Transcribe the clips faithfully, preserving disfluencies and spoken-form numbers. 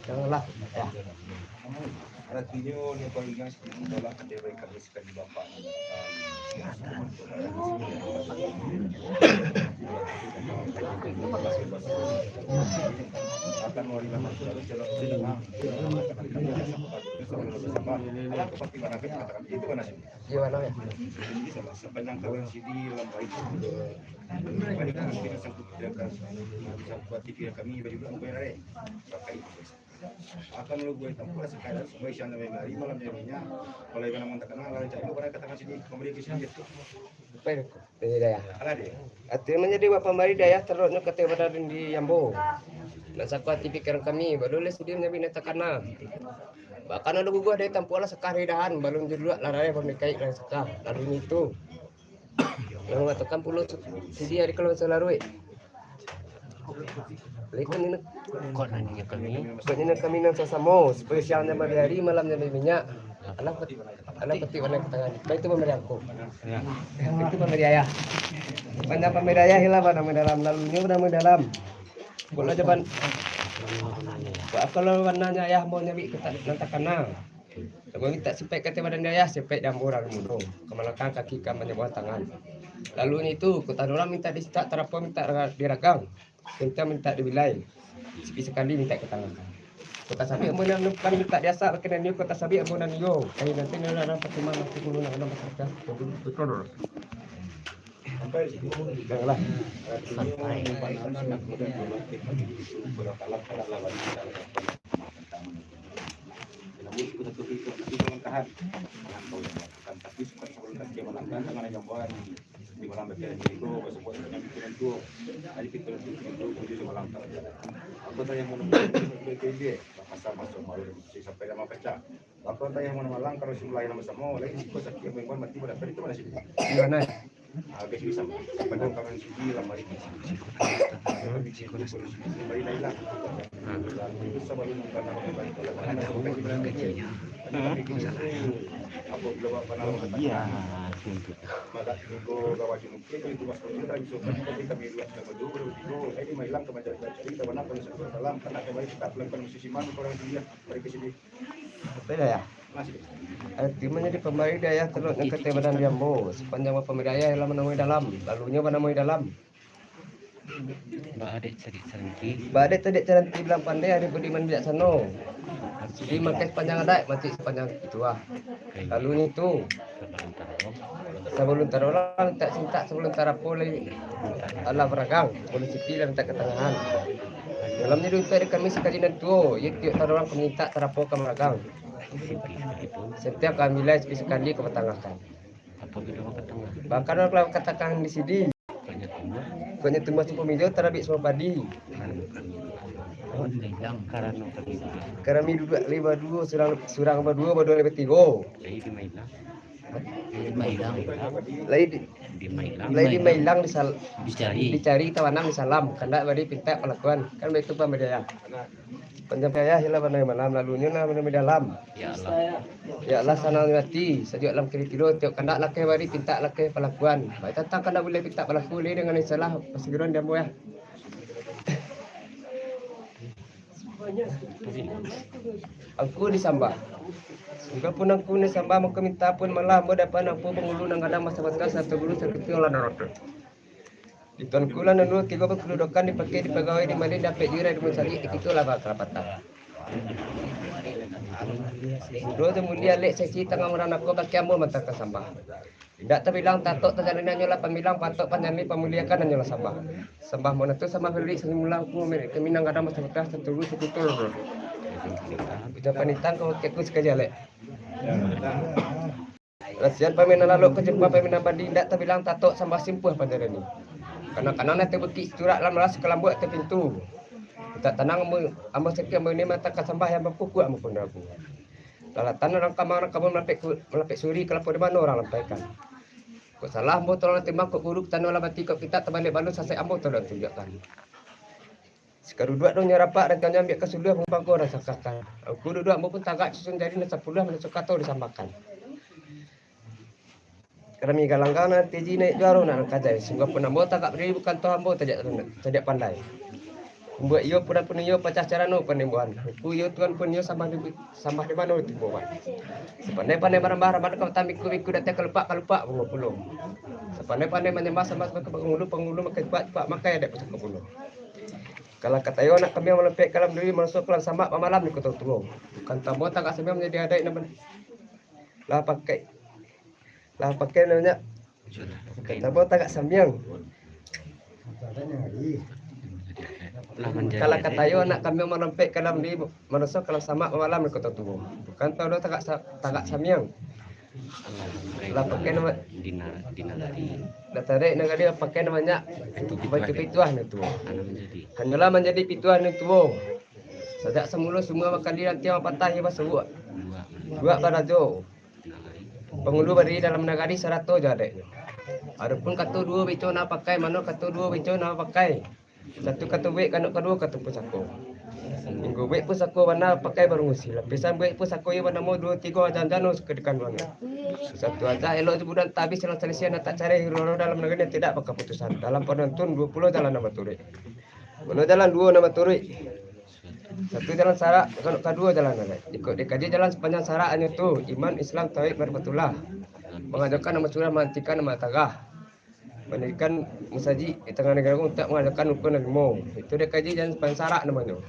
Janganlah. Ya. Iya, mana ya? Sapanjang kawan sidi lam baik. Balikan kami sangkup kami baju bulan bayar, eh. Pakai. Akan lu buat tempat sekarang, supaya siang sampai hari, malam jadinya. Kalau ikan namun tak kenal, lalu cari lu pada katakan sini, pemberi ke sini. Apa itu? Pemberi dayah. Ada dia. Artinya menjadi buah pemberi dayah, teruknya kata badan di Yambo. Nan sakuat ati pikiran kami, baru leh sudi menjadi nak takana. Bahkan ada guguah dari tampuah lah sekali dahan, balun juluak lah raya pamikaik lah saka. Lalu itu. Yang mengatakan pulau sudi hari kalau selaruik. Kok nanya kami? Kok nanya kami nan sasamo, supaya siang jan bari hari, malam jan bari minyak. Alah peti, alah peti warna ketangan. Baik itu pemberi aku. Ya. Itu pemberi ayah. Panjang pemberi ayah lah, pada dalam, lalunyo pada dalam. Bola jaban. Buat apa lawan nanya ayah mau nyari kita nan takana? Lagu mintak sipek kata badan dayah, sipek di ambo urang mudo, ka balakang kaki ka manyabuah tangan. Lalu nyo itu, kota urang mintak disitak, tarapo mintak diragang, pinta mintak dibilai, siki sakali mintak katangakan. Kota sabik ambo nan lupan mintak diasak, bakenaan nyo kota sabik ambo nan iyo. Ai nanti nan urang patumah mati gulu nan urang basaka. Betul, betul. Janganlah. Santai. Sampai dalam pecah. Bapa antah yang mana malang, kalau si mulai nama samo, lain siko sakit, memang mati pada itu mana sih? Di mana? Ah, guys, bisa. Sampai dalam kawan sini, lah, mari. Kembali lah, hilang. Lalu, itu sama lu, bukan nama kembali. Ada orang kecil. Apa, belum apa nama kata. Iya, gitu. Maka, minggu, gawa, mungkin, kalau itu mas, mungkin, kalau bisa, tapi kami dua sudah berdua, berdua, ini mah hilang ke macam-macam. Kita mana, kalau sudah dalam, karena kembali kita pelan-pelan, musisi mana, orang sini, ya, mari ke sini. Apa ya? Arti manjadi pambari dayah telok nan katai badan di ambo. Sapanjang bapambari dayah lah manamui dalam, lalunyo manamui dalam. Ba-adat cadiak caranti. Ba-adat cadiak caranti bilang pandai, ari budi nan bijaksano. Jadi makai sapanjang adat, mati sapanjang pituah. Lalu nitu, sabalun tarolah, mintak sintak, sabalun tarapo lai, alah baragang, sabalun sipi lah mintak katangahan. Dalam nyo duduak di kami sakali nan tuo, iyo tiok tarolah ka mintak tarapo ka maragang. Setiap kami lah sipi sakali ka batangahkan. Apabila ka tangah. Bahkan kalau katakan di sidi. Banyak tumbuh. Banyak tumbuh tu pamilio tarabik sama padi. Karano kami. Karano kami. Karami duduak lai baduo, surang, surang baduo, baduo lai batigo. Lai di Mailang. Lai di, lai di Mailang disal-, dicari. Dicari tawanang disalam, kandak bari pintak palakuan. Kan baitu pambari dayah. Panjang dayah ialah banai malam, lalunyo lah banai dalam. Ya Allah. Ya Allah, sanang ati, sajuak lam kiri-kiro, tiok kandak lakeh bari pintak lakeh palakuan. Baik tantang kandak buliah pintak palaku lai dengan insyaallah pasigiron di ambo ya. Angku disambah. Sudah pun angku disambah, maka minta pun malah ambo dapat nampu pangulu nan gadang masa-masa satu guru sakiti olah naraka. Di tuanku lah nunu tigo bakududokan dipakai di pagawai di malin dapek jurai di musali di kito lah bakalapatan. Mudo tu mulia lek sesi tangah murah nako baki ambo mantangkan sambah. Indak tabilang tatok tajalani hanyolah pambilang, patok panjani pamuliakan hanyolah sambah. Sambah monatu sambah beri seni mulang ku mirik kami nan gadang basabutah saturu sakutul. Ucapan intan ka wakil ku sakali alek. Rasian paminan lalok ka jumpa paminan bandi indak tabilang tatok sambah simpuah panjalani. Kanang-kanang nan tabukik surak lam alas ka lambuak ateh pintu. Indak tanang ambo, ambo sakik ambo ini mantangkan sambah yang bakukuak ambo pun ragu. Lalatan urang kamang urang kabun malapek ku-, malapek suri kalapo di mano urang lampaikan. Kok salah ambo tolong timbang, kok guru tano lah bati, kok kitab tabalik balun sasek ambo tolong tunjuakkan. Sikaruduak dong nyo rapak, rantiangnyo ambiak ka suluah, pangku-pangku nan sangkakan. Angku duduak ambo pun tagak, susun jari nan sapuluah, mano sukato disambahkan. Rami galanggang nan tiji naiak juaro nak nan kajai. Sungguah pun ambo tagak badiri bukan tu ambo tajak, tajak pandai. Buek iyo pura pun iyo pacah carano panimbuhan. Ku iyo tuan pun iyo sambah di, sambah di mano timbuhan. Sapandai-pandai marambah-rambah ka batang biku-biku datang kalupak-kalupak bungo pulo. Sapandai-pandai manyambah sambah ka pangulu-pangulu makai cupak-cupak makai adat pusako pulo. Kalah katayo anak kami malompek kalam duri maraso kalam samak pamalam di koto tuo. Bukan tambo tagak sambiang manjadi adaik nan lah pakai Lah pakai namanya. Kata bau tagak sambiang. Lah manjadi Kalau adaik. Katayo anak kami malompek kalam di maraso kalam samak malam di koto tuo. Bukan tahu dah tagak sa- tagak sambiang. Lah pakai nama Dina Dina tadi. Dah tarik nagari pakai namanya. Itu pituah Batu dia. Pituah ni tuo. Anak manjadi. Hanyalah manjadi pituah ni tuo. Sajak samulo semua bakali rantiang patah ia basuak. Buak. Buak barajo. Pangulu bari dalam nagari sarato jo adaiknyo. Adopun kato duo bico nan pakai, mano kato duo bico nan pakai. Satu kato buek kanok kaduo kato pusako. Minggu buek pusako bana pakai barungusi. Lapisan buek pusako iyo banamo duo tigo ajan jano sakadikan duangan. Satu aja elok jo budan tabih silang salisiah nan tak carai huru-hara dalam nagari nan tidak bakaputusan. Dalam panantun duo puluah jalan nan baturuik. Mano jalan duo nan baturuik. Satu jalan sarak, kalau kaduo jalan adaik. Jikok dikaji jalan sapanjang sarak hanyo tu, iman, Islam, tauhid, marifatullah. Mangajokan nan basudah, maantikan nan batagah. Mandirikan musajik di tangah nagari untuak mangajokan rukun nan limo. Itu dikaji jalan sapanjang sarak namonyo.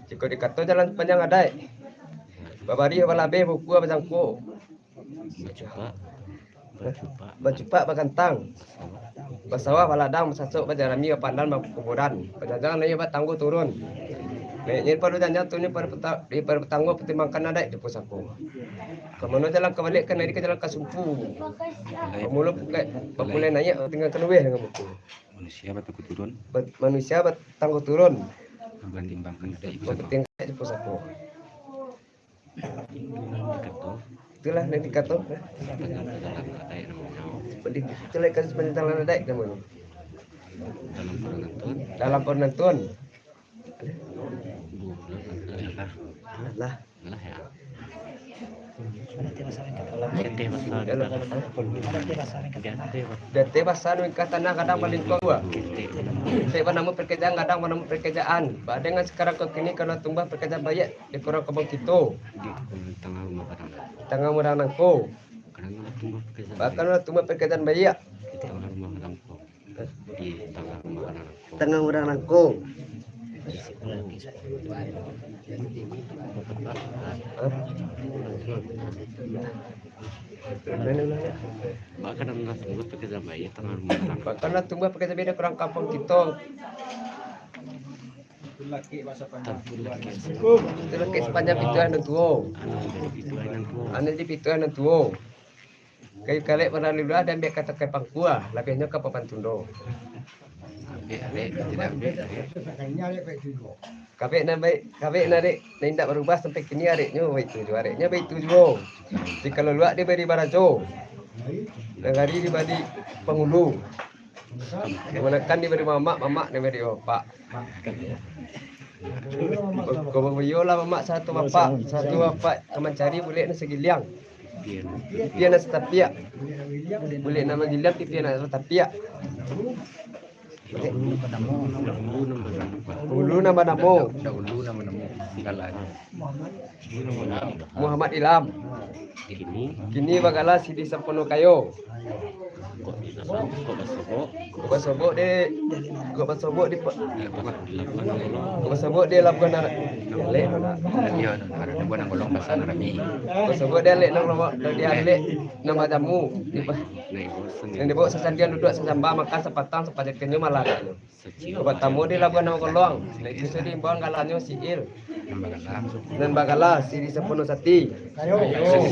Jikok dikato jalan sapanjang adaik, babari, balabeh, bukua, bajangkok. Bacupak, bacupak, bacupak bagantang, basawah, baladang, basasok, bajarami, bapandan, bakuburan, bajanjang naiak, batanggo turun. Naiaknyo dipado janjang, turun dipado peta-, dipado batanggo, patimbangkan adaik di pusako. Ka mano jalan ka baliak, ka nari ka jalan ka sumpu. Pamulo pukai, bapulai naiak, tingga ka luweh dengan buku. Manusia batanggo turun. Ba-, manusia batanggo turun. Batimbangkan adaik di pusako. Batimbangkan adaik di pusako. Itulah nan dikato. Itulah nan dikato. Itulah kasus panjang adaik namonyo. Dalam panantun. Dalam panantun. Lah. Lah ya. Biate basa ringkas tanah kadang balingkuang dua. Ketek banamo pekerjaan kadang banamo pekerjaan. Ba dengan sekarang ko kini kalau tumbah pekerjaan baiak di kurang kampung kito. Di tangah rumah padang. Tangah rumah padang nangko. Kadang lah tumbah pekerjaan. Bahkan lah tumbah pekerjaan baiak. Di tangah rumah padang nangko. Di tangah rumah padang nangko. Tangah rumah padang nangko. Hah? Bahkan lah tumbah pekerjaan baiak tangah rumah padang. Bahkan lah tumbah pekerjaan baiak di kurang kampung kito. Itu lakek sapanjang pituah nan tuo. Anu di pituah nan tuo. Anu di pituah nan tuo. Kayu kalek warna liluah diambiak ka takai pangkua, labiahnyo ka papan tundo. Ambiak alek, tidak ambiak alek. Kabek nan baik, kabek nan dek, nan indak barubah sampai kini areknyo baitu juo, areknyo baitu juo. Jikalau luak dibari barajo, nagari dibari pangulu. Kamanakan dibari mamak, mamak dibari bapak. Ko-, ko-, iyolah mamak satu bapak, satu bapak ka mancari bulek nan sagiliang. Pipiah nan satapiak. Bulek nan magiliang, pipiah nan satapiak. Ulu nan banamo. Ulu nan banamo. Muhammad Ilham. Kini bagala Sidi Sampono Kayo. Kok basobok, kok basobok di, kok basobok di, kok basobok di Labuan Anak. Alek, Anak. Iyo, Anak. Kok basobok di alek nan lawak, di alek nan bajamu. Nan dibaok sasandian duduak sasamba makan sapatang sapajakenyo malah anaknyo. Kok batamu di Labuan Anak Kolong, nan itu sudah diimbau galanyo si Il. Nan bagala Sidi Sampono Sati.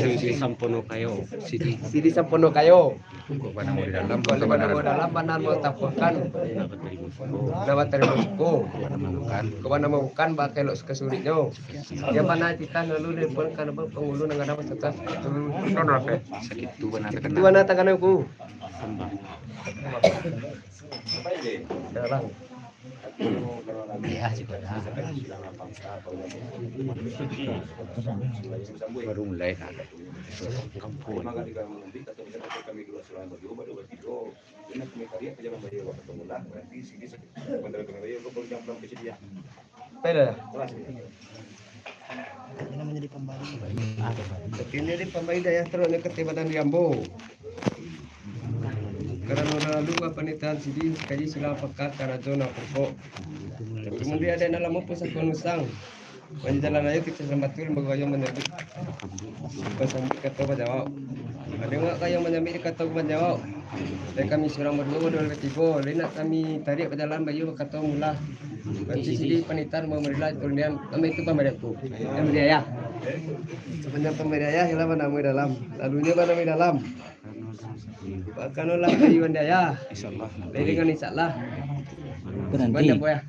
Sidi Sampono Kayo. Sidi Sampono Kayo. Kok banamo di dalam, kok banamo dalam, bana mau tapuakan. Nak batarimo suko. Kok banamo bukan, bakelok suka suriknyo. Yang mana titah lalu dia pun kan apa pangulu nan ada masa tu. Sakitu bana takana ku. Dalam. Ya, juga dah. Baru mulai nak. Apa dah? Kini di pambari dayah taruak ni katibadan di ambo. Karano lalu panitahan sidi sakali silang pangka karajo nan pokok. Tapi mun di adaik nan lamo pusako nusang. Manjalan ayo kito sambatu limbago ayo manyambuik. Basambik kato bajawab. Ado ngak kayo manyambuik di kato bajawab. Dari kami surang baduo, baduo katigo. Lai nak kami tariak bajalan bayo bakato mula. Banci sidi panitahan mamarilah turunian. Nama itu pambari aku. Pambari ayah. Sapanjang pambari ayah ialah banamo dalam. Lalunyo banamo dalam. Bakanolah kayu andi ayah. Insyaallah. Lai dengan insyaallah. Nanti. Sebentar, boy, ya.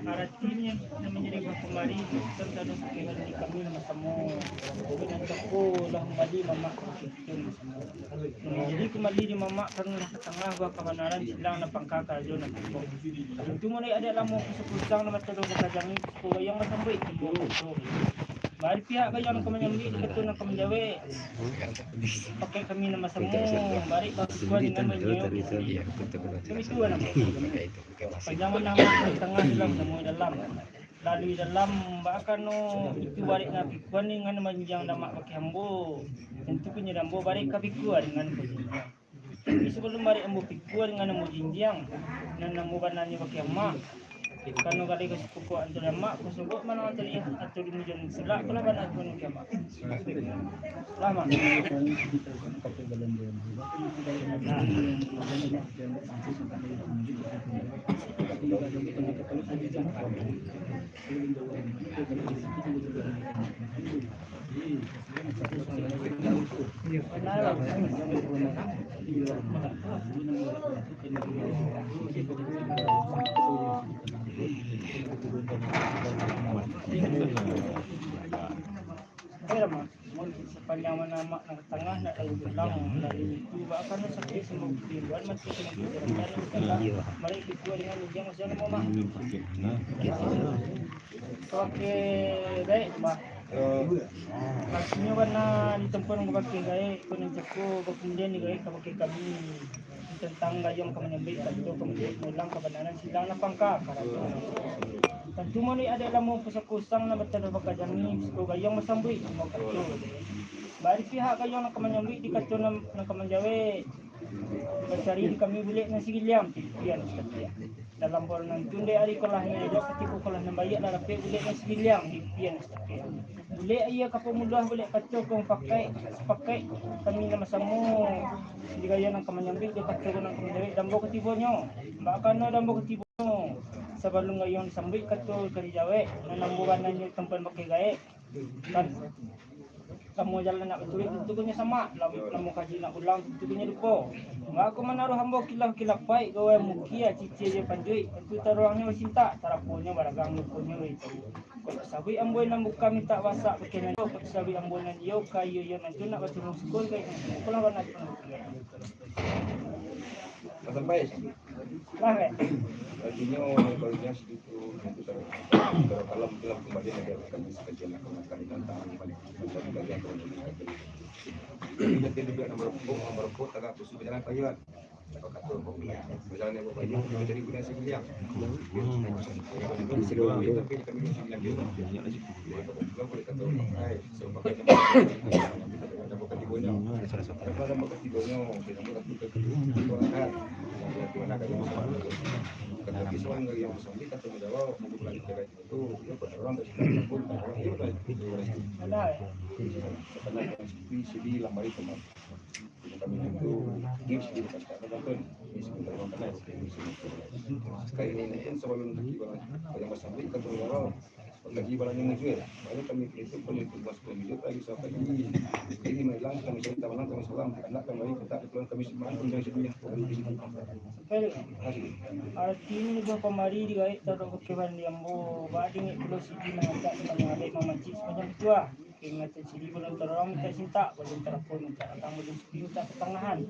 Aratinyo, nan manjadi buah kamari, bukan tando sakiro di kami nan basamo. Nan cako lah mambali mamak. Jadi, kumbali di mamak, karano lah ka tangah, buah kabanaran silang, nan pangka karajo nan pokok. Tantu mun adaik lamo pusako nusang, nan batando bakajangi, pusako gayuang basambuik, tibo kato. Bari pihak gayuang nan ka manyambuik, di kato nan ka manjawek. Pakai kami nan basamo, bari bakikuan dengan manyiok. Kami tu anak. Panjang manang tangah dalam, samua dalam. Lalu dalam, bakano itu barek nan pikua ni, ngan manjang damak bakeh ambo. Tantu punyo dambo barek ka pikua dengan bajinjiang. Tapi sabalum barek ambo pikua dengan ambo jinjiang, nan ambo bananyo bakeh amak. Kano galeh ka sikukuak antu damak, kusogok manang antu liah, antu di mujan silak, kalah bananyo bakeh amak. Lah, Mak. Sapanjang manamak nan ka tangah, nak lalu pulang, lalu itu, bakano sakik samakin timbua, mati samakin timbua, balik pikua dengan ujian ujian rumah. Oke, baik, Bah. Maksudnyo bana di tempat nan ka bakeh gaek, ko nan cako, bakundian di gaek ka bakeh kami. Tantang gayuang ka manyambuik, kato ka manjawek, mulang kabanaran silang nan pangka karajo. Tantu manuih adaik lamo pusako usang, nan batando bakajangi, pusako gayuang basambuik, limo kato. Bari pihak gayuang nan ka manyambuik, di kato nan, nan ka manjawek, bacari di kami bulek nan sagiliang, pipian sakatiak. Dalam poro nan tundek ari kolah nan elok, katiko kolah nan baiak lah dapek bulek nan sagiliang, pipian sakatiak. Bulek aia ka pamuluah, bulek kato ka mupakaik, sapakaik kami nan basamo. Di gayuang nan ka manyambuik, di kato nan ka manjawek, dambo katibonyo. Bakano dambo katibonyo, sabalum gayuang disambuik, kato ka dijawek, nan ambo bananyo tampan bakeh gaek. Kan, lamo jalan nak baturuik, tantu ko nyo samak, lam-, lamo kaji nak pulang, tantu ko nyo dupo. Mako manaruah ambo kilau-kilau paik, gawai mukia, cicia jo panjuik, tantu taruangnyo basintak, taraponyo baragang, lukonyo baitaruik. Kok sabuik ambo nan buka mintak basak, pakian nan jauah, kok sabuik ambo nan iyo, ka iyo-iyo nan tu nak baturun syukur, ka iyo nan tu, pulang bana. Lah sampai. Lah, eh. Artinyo, barunya situ, kalau dalam kembali ada kami sekalian nak makan tentang balik, balik, balik, balik. Jadi, dia juga nomor pokok, nomor pokok, tagak, kusuk, berjalan, payuan. Arati ni buah pamari di gaek taruih bakeh di ambo, baa dingek pulo sigi mangacak di tangah gaek mamancik sapanjang bituah. Ingatan siri balun tarang mintak sintak, balun tarapoi mintak datang, balun sigi mintak katangahan.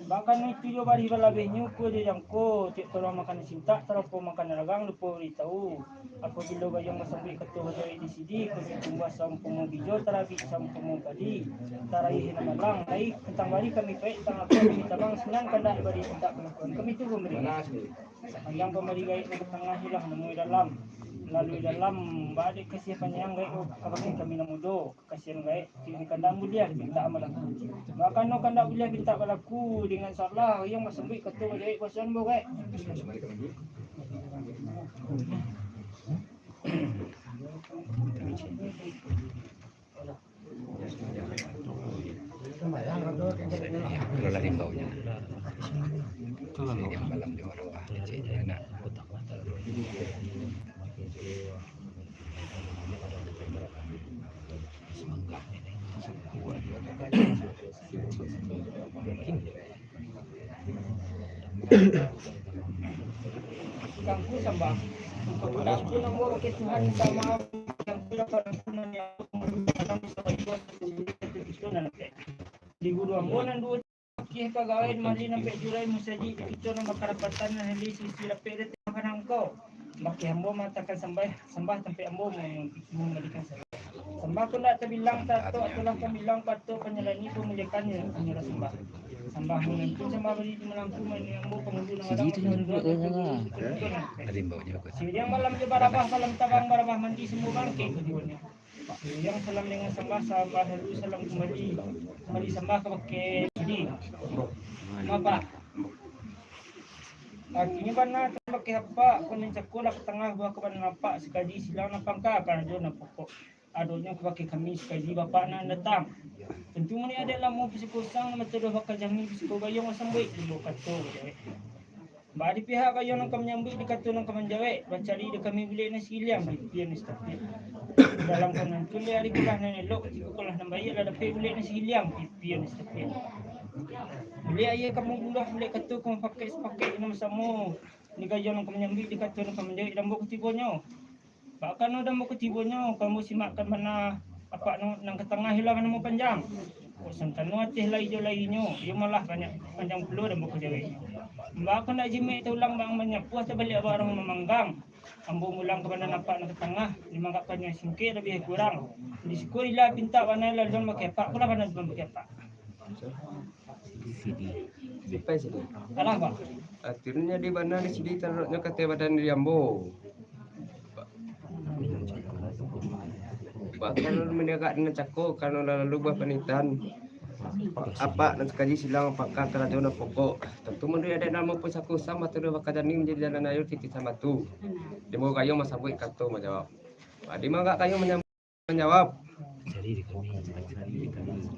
Bahkan itu jo barih balabehnyo ko jo jangko, tiok tarang makan sintak, tarapoi makan ragang, lupo bari tau. Apabilo gayuang basambuik kato bajawek di sidi, ko jo tumbuah saumpamo bijo, tarabik saumpamo padi, taraih nan malang, lai tantang barih kami paek, tantang apo kami tabang, sinan kandak dibari, mintak palakuan kami tu pambari. Sapanjang pambari gaek nan ka tangah iyolah namui dalam. Lalui dalam, baa dek kasiah panyayang gaek kabake kami nan mudo, kakasiahan gaek, kini kandak buliah pintak balaku. Bahkan no kandak buliah pintak balaku, dengan salah yang basambuik kato bajawek basuan bo gaek. Kalau lah rimbaunyo. Sehari malam di rumah, kecilnya nak. Semangat. Kangku sambah. Kangku namo bakeh Tuhan minta maaf. Kangku dapat ampunan yang di guru ambo nan duo kih ka gawe mali nampek jurai musajik di kito nan bakarapatan nan hali sisi lapek di tengah panangko. Bakeh ambo matakan sambah, sambah tampek ambo mambalikan sambah. Sambah ko ndak tabilang tatok, atolah tabilang patok, panjalani pamuliakan nyo, hanyolah sambah. Sambah mangantun, sambah bari di malangku, mani ambo pangulu nan gadang. Siriang malam jo barabah, malam tabang, barabah mandi, sambuah bangkek kaduonyo. Siriang salam dengan sambah, sambah lalu salam kumbali, kumbali sambah kabake sidi. Maaf, Pak. Artinyo bana tu bakeh apak, ko nan cako lah ka tangah buah kabanan apak, sakaji silang nan pangka, karajo nan pokok. Adonyo kabake kami sakaji bapak nan datang. Tantu mani adaik lamo pusako usang, nan batadoh bakajangi pusako gayuang basambuik, tibo kato bajawek. Baa di pihak gayuang nan ka manyambuik, di kato nan ka manjawek, bacari di kami bulek nan sagiliang, pipian nan satapiak. Dalam ka mangantun di ari ko lah nan elok, kutiko ko lah nan baiak, lah dapek bulek nan sagiliang, pipian nan satapiak. Bulek aia ka mambuluah, bulek kato ka mapakek, sapakek nan basamo. Di gayuang nan ka manyambuik, di kato nan ka manjawek, di ambo katibonyo. Baa kano di ambo katibonyo, ka ambo simakkan bana apak nan, nan ka tangah iyolah banamo panjang. Kok santano ateh lai jo lainyo, iyo malah banyak panjang pulo di ambo kajaweknyo. Baa kok ndak jimek taulang bang manyapuah, tabaliak bak urang mamanggang. Ambo mulang ka bana apak nan ka tangah, dimanggapannyo singkek labiah kurang. Di siko ila pintak bana laluan bakeh apak, ko lah bana laluan bakeh apak. Sidi. Sipai sidi. Alah, Pak. Akhirnyo di bana di sidi taruiknyo kateh badan di ambo. Bakeh managak nan cako, karano lah lalu buah panitahan. Apak nan sakaji silang pangka, karajo nan pokok. Tantu manuruik adaik namo pusako usang, batadoh bakajangi, manjadi jalan ayo titisan batu. Di ambo gayuang basambuik kato manjawab. Di manggak gayuang manyam- manjawab.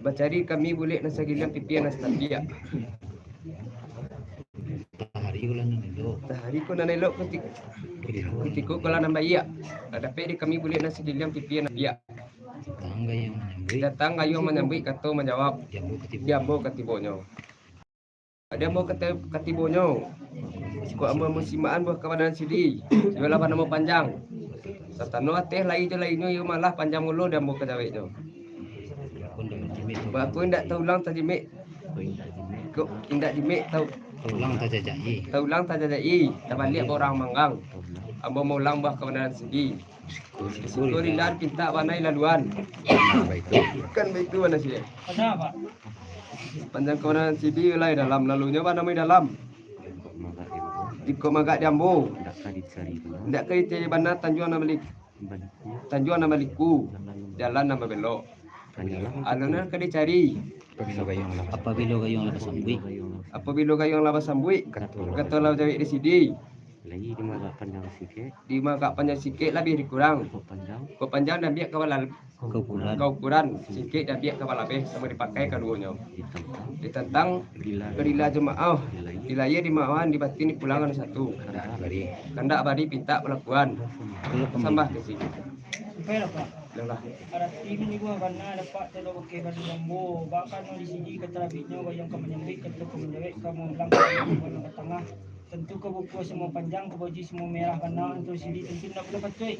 Bacari kami bulek nan sagiliang, pipian nan satapiak. Tahari ko lah nan elok. Tahari ko nan elok, kuti-, kutiko ko lah nan baiak. Lah dapek di kami bulek nan sagiliang, pipian nan satapiak. Datang gayuang manyambuik. Datang gayuang manyambuik, kato manjawab. Di ambo katibonyo. Di ambo kati-, katibonyo, kok ambo musimaan buah kabanan sidi, iyolah banamo panjang. Satano ateh lai jo lainyo, iyo malah panjang pulo di ambo kajaweknyo. Baa kok indak taulang tajimek, kok indak jimek tau-, taulang tajajaki, tabaliak bak urang mamanggang. Ambo maulang buah kabanan sidi. Syukur indak pintak bana laluan. Kan baitu bana sih. Bana, Pak. Sapanjang kabanangan sidi lah di dalam, lalunyo banamo di dalam. Jikok magak di ambo, indak ka dicari bana tanjuang nan baliku. Tanjuang nan baliku, jalan nan babelok. Alun nan ka dicari. Apabilo gayuang lah basambuik. Apabilo gayuang lah basambuik, kato lah jawek di sidi. Lai dimagak panjang sikek. Dimagak panjang sikek labiah dikurang. Kok panjang. Kok panjang diambiak ka bala-, ka ukuran. Ka ukuran. Sikek diambiak ka balabeh, samo dipakai kaduonyo. Ditantang. Ditantang. Kadila. Kadila jo maoh. Dilayia. Dilayia di maohan, di batin dipulang anu satu. Kandak bari. Kandak bari pintak balakuan. Sambah ka sidi. Sampai lah, Pak. Dah lah. Arati manyibuah bana dapak tado bakeh bari lambo. Bak kano di sidi ka tarabiknyo gayuang ka manyambuik, kato ka manjawek, ka maulang ka tangah. Tantu ka bukua samo panjang, ka baju samo merah bana, antaro sidi tantu indak buliah patuik.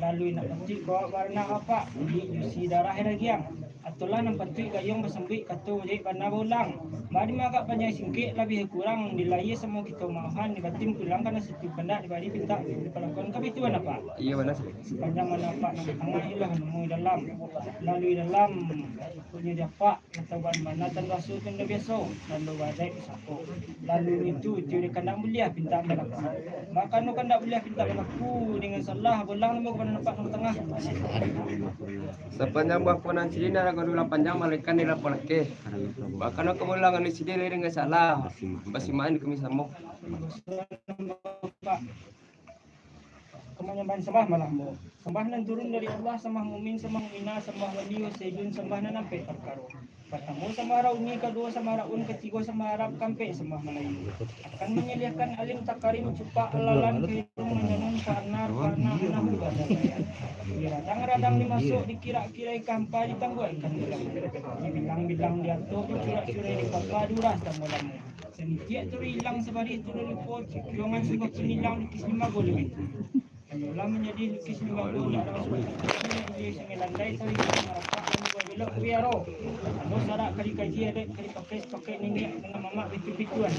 Lalu indak patuik kok baranak apak, bulik jusi darah dagiang. Atolah nan patuik gayuang basambuik, kato jahek bana baulang. Bak dimagak panjang singkek labiah kurang, dilayia samo kito maohan, di batin pulang ka nan satu, kandak dibari pintak dipalakuan, ka bitu bana, Pak. Iyo, bana, Sri. Sapanjang bana apak nan tangah iyolah namo di dalam. Lalu di dalam, punyo di apak, Katahuan bana tando aso tando biaso, tando badaik pusako. Lalu itu, itu dek kandak buliah pintak balaku. Bak kano kandak buliah pintak balaku, dengan salah, bolang namo ka bana nampak nan tangah. Sapanjang buah kabanangan sidi, nan rago di ulah panjang, malaikan di lapau lakeh. Bak kano kabolangan di sidi, lai dengan salah, basimaan di kami samo. Kamanyambahan sambah malah ambo. Sambah nan turun dari Allah, sambah mukmin, sambah mukminah, sambah wali, wa sayyidun, sambah nan ampek parkaro. Partamo sambah Rauni, kaduo sambah Raun, katigo sambah Arab, kaampek sambah Malayu. Akan manyaliahkan alim takarim, cupak alalan, kairung manyanun, parnar, parnar, nahu, badar, bayar. Diradang-radang dimasuak, dikirak-kirai ka ampa, ditangguakkan dalam. Dibilang-bilang diatok, dicurak-curai dipapa, diurah tangguah lamo. Sanitiak turi ilang, sabarih turi lupo, cukuangan sumba kinilang, lukis limbago labiah. Hanyolah manjadi lukis limbago, indak ado sudah. Indak ado sungai landai, tari ilang marapak, hanyo babelok ka biaro. Ado sarak ka dikaji, adaik ka dipakai, sapakai niniak dengan mamak, pitu-pituan.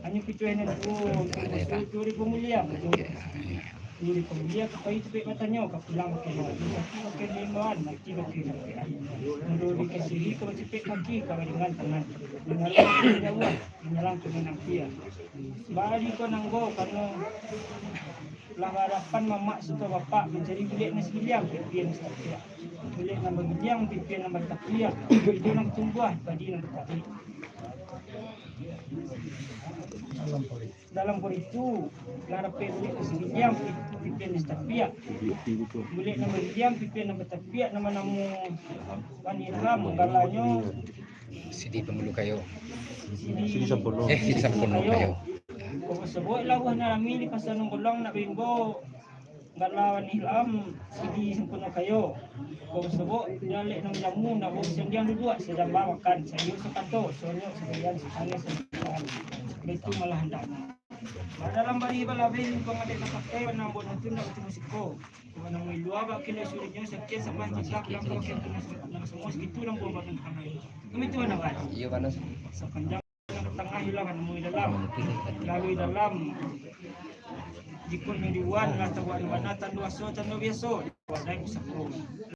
Hanyo pituah nan tuo, tuo, tuo, tuo ribu mulia, tuo. Diri pamulia ka payi capek batanyo, ka pulang bakeh bawa, kaki bakeh baimbauan, mati bakeh bapean. Mundur dikasihi ka bacipek kaki, ka baringan tangan. Manyalang ka jauah, manyalang ka nan ampia. Bari ko nanggo, karano lah baharapan mamak siko bapak mancari bulek nan sagiliang, pipian nan satapiak. Bulek nan bagiliang, pipian nan batapiak. Iduik nan batumbuah, padi nan batarik. Dalam paritu, lah dapek bulek nan sagiliang, pipian nan satapiak. Bulek nan bagiliang, pipian nan batapiak, namo-namo Wan Ilham, galanyo Sidi Pambuluh Kayo. Sidi Sampono. Eh, Sidi Sampono Kayo. Basobok lah buah nan rami di Pasa Nonggolang nak baimbau. Gala Wan Ilham, Sidi Sampono Kayo. Kok basobok, jalek nan jamu, nak bawa sandiang duduak, sadamba makan, sayua sakato, sonyok sabalian, satangah sabalian. Baitu malah andaknyo. Bak dalam barih balabeh, limpuang adaik tapakai, bana ambo nan tu ndak batimu siko. Bana mailu abak kilo surinyo, sakian sambah jikah, pulang ka bakeh nan samo, sagitu nan buah batang tangan. Kami tu bana, Pak. Iyo, bana. Sapanjang Tangah ilang, anu dalam. Lalu dalam. Jikok nyo diwan, lah tabuan bana, tando aso, tando biaso. Wadai pusako.